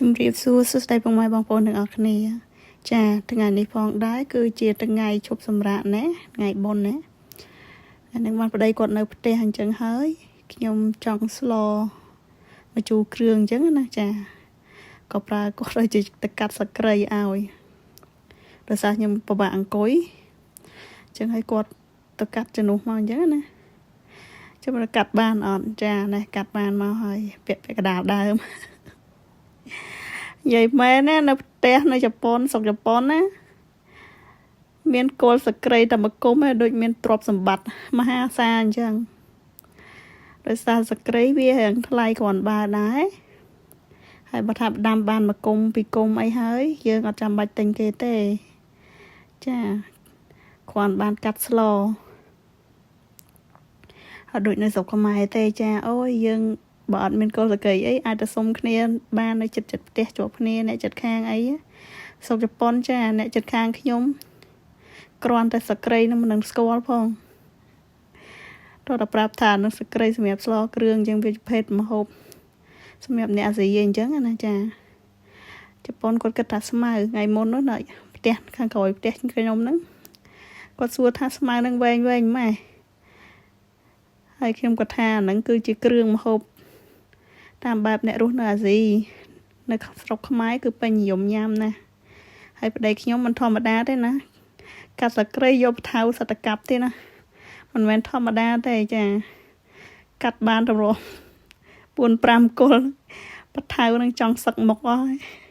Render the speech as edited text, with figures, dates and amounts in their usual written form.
ជំរាបសួរសួស្តីពុកម៉ែបងប្អូនទាំងអស់គ្នា ចាថ្ងៃនេះផងដែរគឺជាថ្ងៃឈប់សម្រាកណាថ្ងៃបុណ្យណាអានឹងបានប្តីគាត់នៅផ្ទះអញ្ចឹងហើយខ្ញុំចង់ស្លមកជូរគ្រឿងអញ្ចឹងណាចាក៏ប្រើគាត់ឲ្យជាទៅកាត់ស្លឹកគ្រៃឲ្យដោយសារខ្ញុំពិបាកអង្គុយអញ្ចឹងហើយគាត់ទៅកាត់ជំនួសមកអញ្ចឹងណាចាំមកកាត់បានអត់ចានេះកាត់បានមកហើយពាក់ពាក់កដាលដើម និយាយមែនណានៅផ្ទះនៅជប៉ុនស្រុកជប៉ុនណាមានគល់ស្លឹកគ្រៃតែមួយគុំឯងដូចមានទ្រព្យសម្បត្តិមហាសាលអញ្ចឹងដោយសារស្លឹកគ្រៃវារៀងថ្លៃគ្រាន់បើដែរហើយបើថាដាំបានមួយគុំពីរគុំអីហើយយើងអត់ចាំបាច់ទិញគេទេចាគ្រាន់បានកាត់ស្លអត់ដូចនៅស្រុកខ្មែរទេចាអូយយើងបើអត់មានគល់ស្លឹកគ្រៃអីអាចទៅសុំគ្នាបាននៅចិត្តចិត្តផ្ទះជាប់គ្នាអ្នកចិត្តខាងអីស្រុកជប៉ុនចាអ្នកចិត្តខាងខ្ញុំគ្រាន់តែស្លឹកគ្រៃនឹងមិននឹងស្គាល់ផងតោះតែប្រាប់ថានឹងស្លឹកគ្រៃសម្រាប់ស្លគ្រឿងអញ្ចឹងវាប្រភេទម្ហូបសម្រាប់អ្នកអាស៊ីអញ្ចឹងណាចាជប៉ុនគាត់គិតថាស្មៅថ្ងៃមុននោះនៅផ្ទះខាងក្រោយផ្ទះខ្ញុំហ្នឹងគាត់សួរថាស្មៅនឹងវែងវែងម៉េះហើយខ្ញុំក៏ថាហ្នឹងគឺជាគ្រឿងម្ហូបតាមបែបអ្នករស់នៅអាស៊ីនៅស្រុកខ្មែរគឺពេញនិយមញ៉ាំណាស់ហើយប្តីខ្ញុំមិនធម្មតាទេណាកាត់ស្លឹកគ្រៃយកថៅសតកាប់ទេណាមិនមែនធម្មតាទេចាកាត់បានតម្រុំ4 5គល់បថៅនឹងចង់សឹកមុខអស់ហើយ។